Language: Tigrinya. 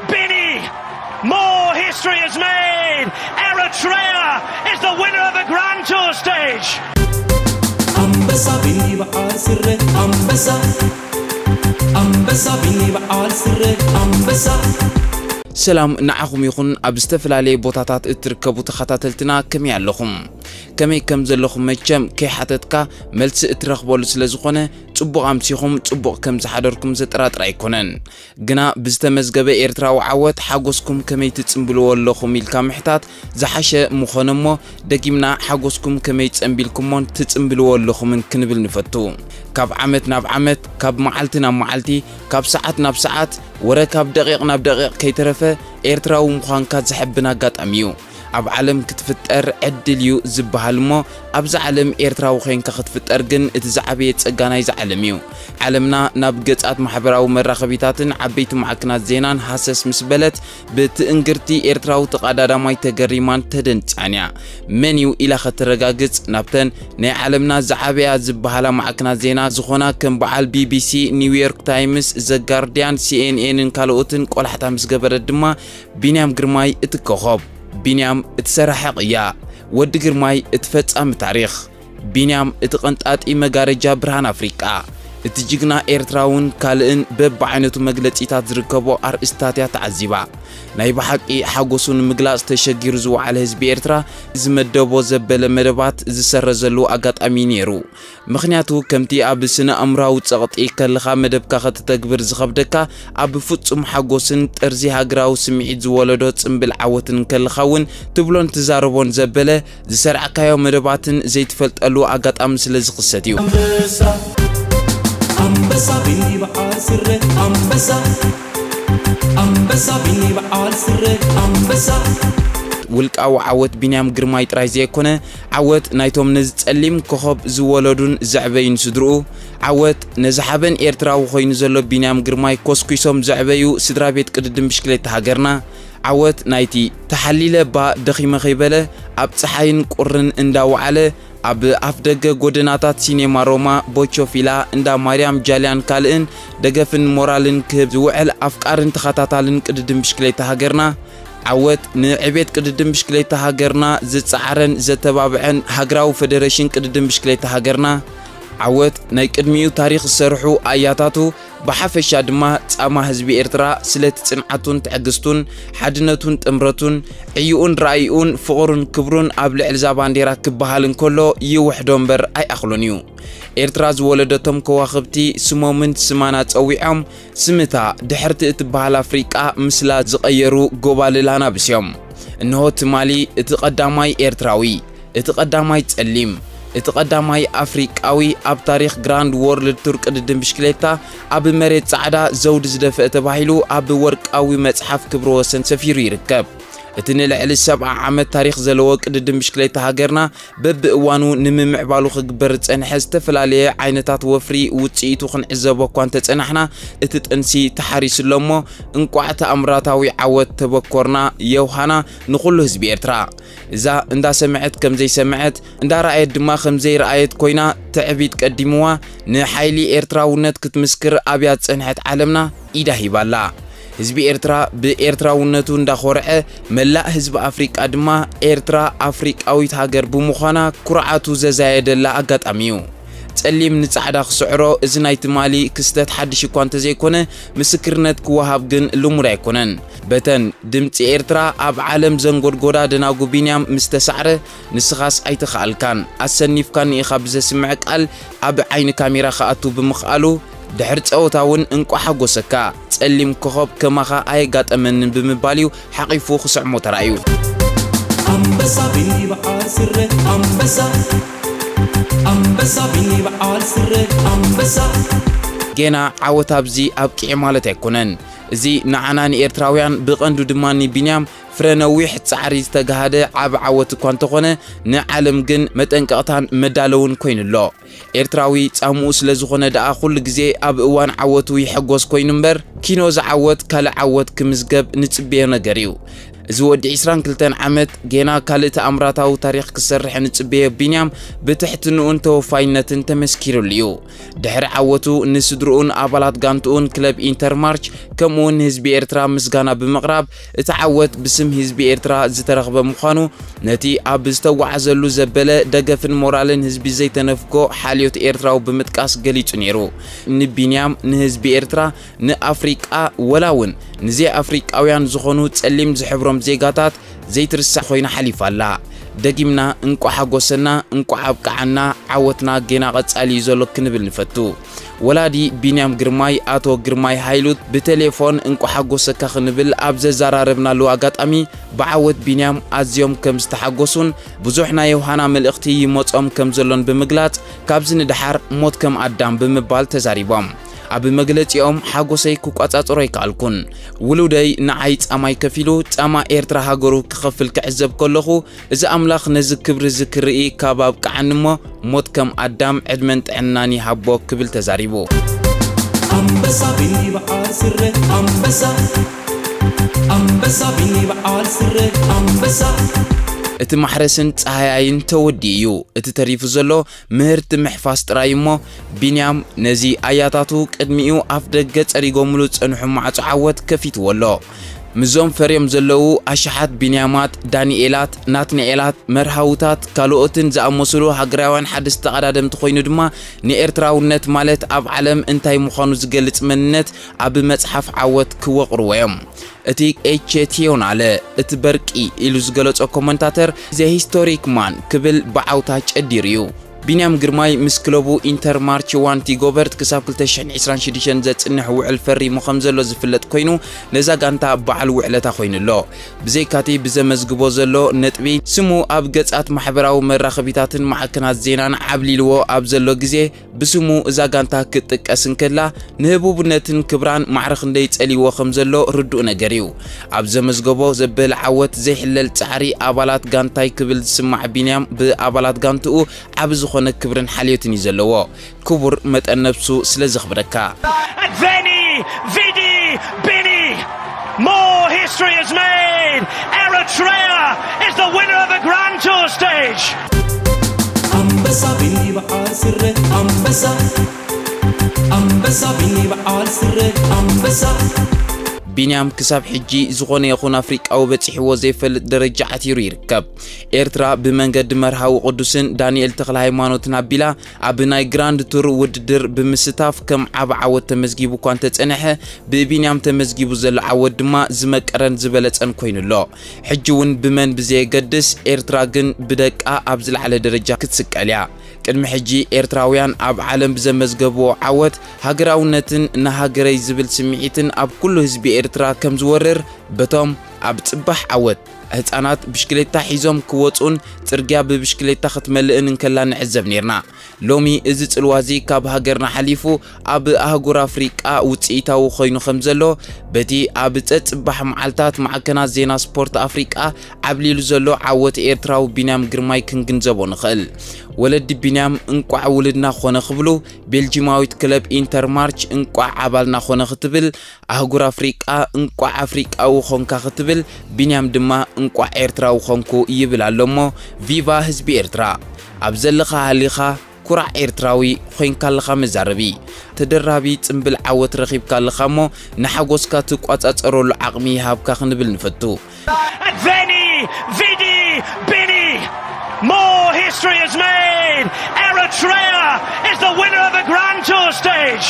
Bini! More history is made! Eritrea is the winner of the Grand Tour stage! ኣንበሳ ቢኒ በዓል ስረ ኣንበሳ ኣንበሳ ቢኒ በዓል ስረ ኣንበሳ ሰላም ንዓኹም ይኹን። ኣብ ዝተፈላለየ ቦታታት እትርከቡ ተኸታተልትና ከመይ ኣለኹም? ከመይ ከም ዘለኹም መቸም ከይሓተትካ መልሲ እትረኽበሉ ስለ ዝኾነ፣ ጽቡቕ ኣምሲኹም ጽቡቕ ከም ዝሓደርኩም ዘጠራጥር ኣይኮነን። ግና ብዝተመዝገበ ኤርትራዊ ዓወት ሓጎስኩም ከመይ ትጽምብልዎ ኣለኹም ኢልካ ምሕታት ዝሓሸ ምኾነ እሞ፣ ደጊምና ሓጎስኩም ከመይ ጸምቢልኩሞን ትጽምብልዎ ኣለኹምን ክንብል ንፈቱ። ካብ ዓመት ናብ ዓመት፣ ካብ መዓልቲ ናብ መዓልቲ፣ ካብ ሰዓት ናብ ሰዓት፣ ወረ ካብ ደቂቕ ናብ ደቂቕ ከይተረፈ ኤርትራዊ ምዃንካ ዘሐብን ኣጋጣሚ እዩ። ኣብ ዓለም ክትፍጠር ዕድል እዩ ዝበሃል እሞ፣ ኣብዛ ዓለም ኤርትራዊ ኮይንካ ክትፍጠር ግን እቲ ዝዓበየ ጸጋ ናይዛ ዓለም እዩ። ዓለምና ናብ ገጻት ማሕበራዊ መራኸቢታትን ዓበይቲ ማዕክናት ዜናን ሃሰስ ምስ በለት፣ ብትእንግርቲ ኤርትራዊ ተቐዳዳማይ ተገሪማን ተደንጻን እያ። መን እዩ ኢላ ከተረጋግጽ ናብተን ናይ ዓለምና ዝዓበያ ዝበሃላ ማዕክናት ዜና ዝኾና ከም በዓል ቢቢሲ፣ ኒውዮርክ ታይምስ፣ ዘጋርዲያን፣ ሲኤንኤንን ካልኦትን ቆላሕታ ምስ ገበረት ድማ፣ ቢንያም ግርማይ እቲ ኮኾብ፣ ቢንያም እቲ ሰራሒ ቅያ፣ ወዲ ግርማይ እቲ ፈጻሚ ታሪኽ፣ ቢንያም እቲ ቀንጣጢ መጋረጃ ብርሃን ኣፍሪቃ፣ እቲ ጅግና ኤርትራውን ካልእን በብዓይነቱ መግለጺታት ዝርከቦ ኣርእስታት እያ ተዓዚባ። ናይ ብሓቂ ሓጎሱ ንምግላጽ ተሸጊሩ ዝወዓለ ህዝቢ ኤርትራ ዝመደቦ ዘበለ መደባት ዝሰረዘሉ ኣጋጣሚ ነይሩ። ምኽንያቱ ከምቲ ኣብ ስነ ኣእምራዊ ጸቕጢ ከለኻ መደብካ ከተተግብር ዝኸብደካ፣ ኣብ ፍጹም ሓጎስን ጥርዚ ሃገራዊ ስምዒት ዝወለዶ ጽምብል ዓወትን ከለኻ እውን ትብሎን ትዛረቦን ዘበለ ዝሰርዕካዮ መደባትን ዘይትፈልጠሉ ኣጋጣሚ ስለ ዝኽሰት እዩ። ኣንበሳ ኣንበሳ ቢኒ በዓል ስረ ኣንበሳ ኣንበሳ ቢኒ በዓል ስረ ኣንበሳ ውልቃዊ ዓወት ቢንያም ግርማይ ጥራይ ዘይኮነ፣ ዓወት ናይቶም ነዚ ጸሊም ኮኾብ ዝወለዱን ዘዕበዩን ስድርኡ፣ ዓወት ነዚ ሓበን ኤርትራዊ ኮይኑ ዘሎ ቢንያም ግርማይ ኮስኲሶም ዘዕበዩ ስድራ ቤት ቅድድም ብሽክሌታ ሃገርና፣ ዓወት ናይቲ ተሓሊለ እባ ደኺመ ከይበለ ኣብ ጸሓይን ቁርን እንዳወዓለ ኣብ ኣፍደገ ጎደናታት ሲኔማ ሮማ፣ ቦቾ ፊላ፣ እንዳ ማርያም ጃልያን ካልእን ደገፍን ሞራልን ክህብ ዝውዕል ኣፍቃርን ተኸታታልን ቅድድም ብሽክሌታ ሃገርና፣ ዓወት ንዕቤት ቅድድም ብሽክሌታ ሃገርና ዝጸዓረን ዘተባብዐን ሃገራዊ ፈደረሽን ቅድድም ብሽክሌታ ሃገርና፣ ዓወት ናይ ቅድሚኡ ታሪኽ ዝሰርሑ ኣያታቱ፣ ብሓፈሻ ድማ ጻማ ህዝቢ ኤርትራ ስለቲ ጽንዓቱን ትዕግስቱን፣ ሓድነቱን ጥምረቱን፣ ዕዩኡን ራእይኡን፣ ፍቕሩን ክብሩን ኣብ ልዕሊ እዛ ባንዴራ ክበሃል እንከሎ ይውሕዶ እምበር ኣይኣኽሎን እዩ። ኤርትራ ዝወለደቶም ከዋኽብቲ ስሞምን ስማና ጸዊዖም፣ ስምታ ድሕርቲ እትበሃል ኣፍሪቃ ምስላ ዝቐየሩ ጎባልል ኣናብስ እዮም። እንሆ ትማሊ እቲ ቀዳማይ ኤርትራዊ፣ እቲ ቀዳማይ ጸሊም፣ እቲ ቀዳማይ ኣፍሪቃዊ ኣብ ታሪኽ ግራንድ ዎርልድ ቱር ቅድድም ብሽክሌታ ኣብ መሬት ጻዕዳ ዘውዲ ዝደፍአ ተባሂሉ ኣብ ወርቃዊ መጽሓፍ ክብረ ወሰን ሰፊሩ ይርከብ። እቲ ንልዕሊ ሰብዓ ዓመት ታሪኽ ዘለዎ ቅድድም ብሽክሌታ ሃገርና በብእዋኑ ንምምዕባሉ ክግበር ዝጸንሐ ዝተፈላለየ ዓይነታት ወፍሪ ውጽኢቱ ክንዕዘቦ እኳ እንተጸናሕና፣ እቲ ጥንሲ ተሓሪሱ ኣሎ እሞ፣ እንቋዕ ተኣምራታዊ ዓወት ተበኮርና የውሃና ንኹሉ ህዝቢ ኤርትራ። እዛ እንዳሰምዐት ከም ዘይሰምዐት፣ እንዳረኣየት ድማ ከም ዘይረኣየት ኮይና ትዕቢት ቀዲምዋ፣ ንሓይሊ ኤርትራውነት ክትምስክር ኣብያ ዝጸንሐት ዓለምና ኢዳ ሂባላ። ህዝቢ ኤርትራ ብኤርትራውነቱ እንዳኾርዐ፣ መላእ ህዝቢ ኣፍሪቃ ድማ ኤርትራ ኣፍሪቃዊት ሃገር ብምዃና ኩርዓቱ ዘዛየደላ ኣጋጣሚ እዩ። ጸሊም ንጻዕዳ ክስዕሮ፣ እዚ ናይ ትማሊ ክስተት ሓድሽ እኳ እንተዘይኮነ፣ ምስክርነት ክወሃብ ግን ልሙድ ኣይኮነን። በተን ድምጺ ኤርትራ ኣብ ዓለም ዘንጎድጎዳ ደናጉ ቢንያም ምስ ተሳዕረ፣ ንስኻስ ኣይተኻኣልካን፣ ኣሰኒፍካኒ ኢኻ ብዘስምዕ ቃል ኣብ ዓይኒ ካሜራ ክኣቱ ብምኽኣሉ፣ ድሕሪ ጸወታ እውን እንቋዕ ሓጎሰካ፣ ጸሊም ኮኾብ ከማኻ ኣየጋጠመንን ብምባል እዩ ሓቒፉ ክስዕሞ ተራእዩ። ኣንበሳ ቢኒ በዓል ስረ ኣንበሳ ኣንበሳ ቢኒ በዓል ስረ ኣንበሳ ጌና ዓወት ኣብዚ ኣብቂዐ ማለት ኣይኮነን። እዚ ንዓና ንኤርትራውያን፣ ብቐንዱ ድማ ንቢንያም ፍረ ነዊሕ ጻዕሪ ዝተጋሃደ ዓቢ ዓወት እኳ እንተኾነ፣ ንዓለም ግን መጠንቀቕታን መዳለውን ኮይኑ ኣሎ። ኤርትራዊ ጻምኡ ስለ ዝኾነ ደኣ ኩሉ ግዜ ኣብ እዋን ዓወቱ ይሕጎስ ኮይኑ እምበር፣ ኪኖ ዝዓወት ካልእ ዓወት ክምዝገብ ንጽበዮ ነገር እዩ። እዚ ወዲ ዕስራን ክልተን ዓመት ጌና ካልእ ተኣምራታዊ ታሪኽ ክሰርሕ እንጽበዮ ቢንያም ብትሕትንኡን ተወፋይነትን ተመስኪሩሉ እዩ። ድሕሪ ዓወቱ ንስድርኡን ኣባላት ጋንትኡን ክለብ ኢንተርማርች ከምኡውን ንህዝቢ ኤርትራ ምስጋና ብምቕራብ እቲ ዓወት ብስም ህዝቢ ኤርትራ ዝተረኽበ ምዃኑ ነቲ ኣብ ዝተዋዓዘሉ ዘበለ ደገፍን ሞራልን ህዝቢ ዘይተነፍጎ ሓልዮት ኤርትራዊ ብምጥቃስ ገሊጹ ነይሩ። ንቢንያም ንህዝቢ ኤርትራ ንኣፍሪቃ ወላ እውን ንዘይ ኣፍሪቃውያን ዝኾኑ ጸሊም ዝሕብሮም ዜጋታት ዘይትርሳዕ ኮይና ሓሊፋ ኣላ። ደጊምና እንቋዕ ሓጎሰና፣ እንቋዕ ኣብቅዓና፣ ዓወትና ጌና ቀጻሊ እዩ ዘሎ ክንብል ንፈቱ። ወላዲ ቢንያም ግርማይ ኣቶ ግርማይ ሃይሉት ብቴሌፎን እንቋዕ ሓጎሰካ ክንብል ኣብ ዘዘራረብናሉ ኣጋጣሚ ብዓወት ቢንያም ኣዝዮም ከም ዝተሓጎሱን ብዙሕ ናይ ዮሃና መልእኽቲ ይመጾም ከም ዘሎን ብምግላጽ ካብዚ ንደሓር ሞት ከም ኣዳም ብምባል ተዛሪቦም። ኣብ መግለጺኦም ሓጎሰይ ክቋጻጸሮ ኣይከኣልኩን። ውሉደይ ንዓይ ጻማይ ከፊሉ ጻማ ኤርትራ ሃገሩ ክኸፍል ክዕዘብ ከለኹ እዚ ኣምላኽ ነዚ ክብሪ እዚ ክርኢ ካብ ኣብቅዓኒ እሞ ሞት ከም ኣዳም ዕድመን ጥዕናን ይሃቦ ክብል ተዛሪቡ። ኣንበሳ ቢኒ በዓል ስረ ኣንበሳ ኣንበሳ ቢኒ በዓል ስረ ኣንበሳ እቲ ማሕረስን ጸሃያይን ተወዲኡ እዩ። እቲ ተሪፉ ዘሎ ምህርቲ ምሕፋስ ጥራይ እሞ ቢንያም ነዚ ኣያታቱ ቅድሚኡ ኣፍ ደገ ጸሪጎምሉ ዝጸንሑ ማዕጾ ዓወት ከፊትዎ ኣሎ። ምስዞም ፈርዮም ዘለዉ ኣሽሓት ቢንያማት፣ ዳንኤላት፣ ናትናኤላት፣ መርሃውታት፣ ካልኦትን ዝኣመሰሉ ሃገራውያን ሓደስቲ ተቐዳደምቲ ኮይኑ ድማ ንኤርትራውነት ማለት ኣብ ዓለም እንታይ ምዃኑ ዝገልጽ መንነት ኣብ መጽሓፍ ዓወት ክወቕርዎ እዮም። እቲ ኤቼ ቲዮናለ እቲ በርቂ ኢሉ ዝገለጾ ኮመንታተር ዘ ሂስቶሪክ ማን ክብል ብዓውታ ጨዲሩ እዩ። ቢንያም ግርማይ ምስ ክለቡ ኢንተር ማርች ዋንቲ ጎበርት ክሳብ ክልተ ሽሕን ዕስራን ሽዱሽተን ዘጽንሕ ውዕል ፈሪሙ ከም ዘሎ ዝፍለጥ ኮይኑ ነዛ ጋንታ በዓል ውዕለታ ኮይኑ ኣሎ። ብዘይካቲ ብዘመዝግቦ ዘሎ ነጥቢ ስሙ ኣብ ገጻት ማሕበራዊ መራኸቢታትን ማዕከናት ዜናን ዓብሊልዎ ኣብ ዘሎ ግዜ ብስሙ እዛ ጋንታ ክትጥቀስ እንከላ ንህቡብነትን ክብራን ማዕረ ክንደይ ጸልይዎ ከም ዘሎ ርዱእ ነገር እዩ። ኣብ ዘመዝገቦ ዘበለ ዓወት ዘይሕለል ጻዕሪ ኣባላት ጋንታይ ክብል ዝስማዕ ቢንያም ብኣባላት ጋንትኡ ዓቢ ዝኾነ ክብርን ሓልዮትን እዩ ዘለዎ። ክቡር መጠን ነብሱ ስለ ዘኽብረካ። Veni, vidi, bini. More history is made. Eritrea is the winner of the Grand Tour stage. ኣንበሳ ቢኒ በዓል ስረ ኣንበሳ ኣንበሳ ቢኒ በዓል ስረ ኣንበሳ ቢንያም ክሳብ ሕጂ ዝኾነ ይኹን ኣፍሪቃዊ በጺሕዎ ዘይፈልጥ ደረጃ ዓቲሩ ይርከብ። ኤርትራ ብመንገዲ መርሃዊ ቅዱስን ዳንኤል ተኽለ ሃይማኖትን ኣቢላ ኣብ ናይ ግራንድ ቱር ውድድር ብምስታፍ ከም ዓቢ ዓወት ተመዝጊቡ እኳ እንተጸንሐ፣ ብቢንያም ተመዝጊቡ ዘሎ ዓወት ድማ ዝመቀረን ዝበለጸን ኮይኑ ኣሎ። ሕጂ እውን ብመን ብዘየገድስ፣ ኤርትራ ግን ብደቃ ኣብ ዝለዓለ ደረጃ ክትስቀል እያ። ቅድሚ ሕጂ ኤርትራውያን ኣብ ዓለም ብዘመዝገብዎ ዓወት ሃገራውነትን ንሃገረይ ዝብል ስምዒትን ኣብ ኩሉ ህዝቢ ኤርትራ ከም ዝወርር በቶም ኣብ ጽባሕ ዓወት ህጻናት ብሽክሌታ ሒዞም ክወጹን ጽርግያ ብብሽክሌታ ክትመልእን እንከላ ንዕዘብ ኔርና። ሎሚ እዚ ጽልዋ እዚ ካብ ሃገርና ሓሊፉ ኣብ ኣህጉር ኣፍሪቃ ውጽኢታዊ ኮይኑ ከም ዘሎ በቲ ኣብ ጸጽባሕ መዓልታት ማዕከናት ዜና ስፖርት ኣፍሪቃ ዓብሊሉ ዘሎ ዓወት ኤርትራዊ ቢንያም ግርማይ ክንግንዘቦ ንኽእል። ወለዲ ቢንያም እንቋዕ ውልድና ኾነ ክብሉ፣ ቤልጂማዊት ክለብ ኢንተር ማርች እንቋዕ ኣባልና ኾነ ክትብል፣ ኣህጉር ኣፍሪቃ እንቋዕ ኣፍሪቃዊ ኾንካ ክትብል፣ ቢንያም ድማ እንቋዕ ኤርትራዊ ኾንኩ ይብል ኣሎ እሞ፣ ቪቫ ህዝቢ ኤርትራ። ኣብ ዘለኻ ሃሊኻ ኩራዕ ኤርትራዊ ኾይንካ ኣለኻ መዛረቢ። ተደራቢ ጽምብል ዓወት ረኺብካ ኣለኻ እሞ፣ ንሓጎስካ ትቋጻጸረሉ ዓቕሚ ይሃብካ ክንብል ንፈቱ። Veni, vidi, bini. More history is made. Eritrea is the winner of the Grand Tour stage.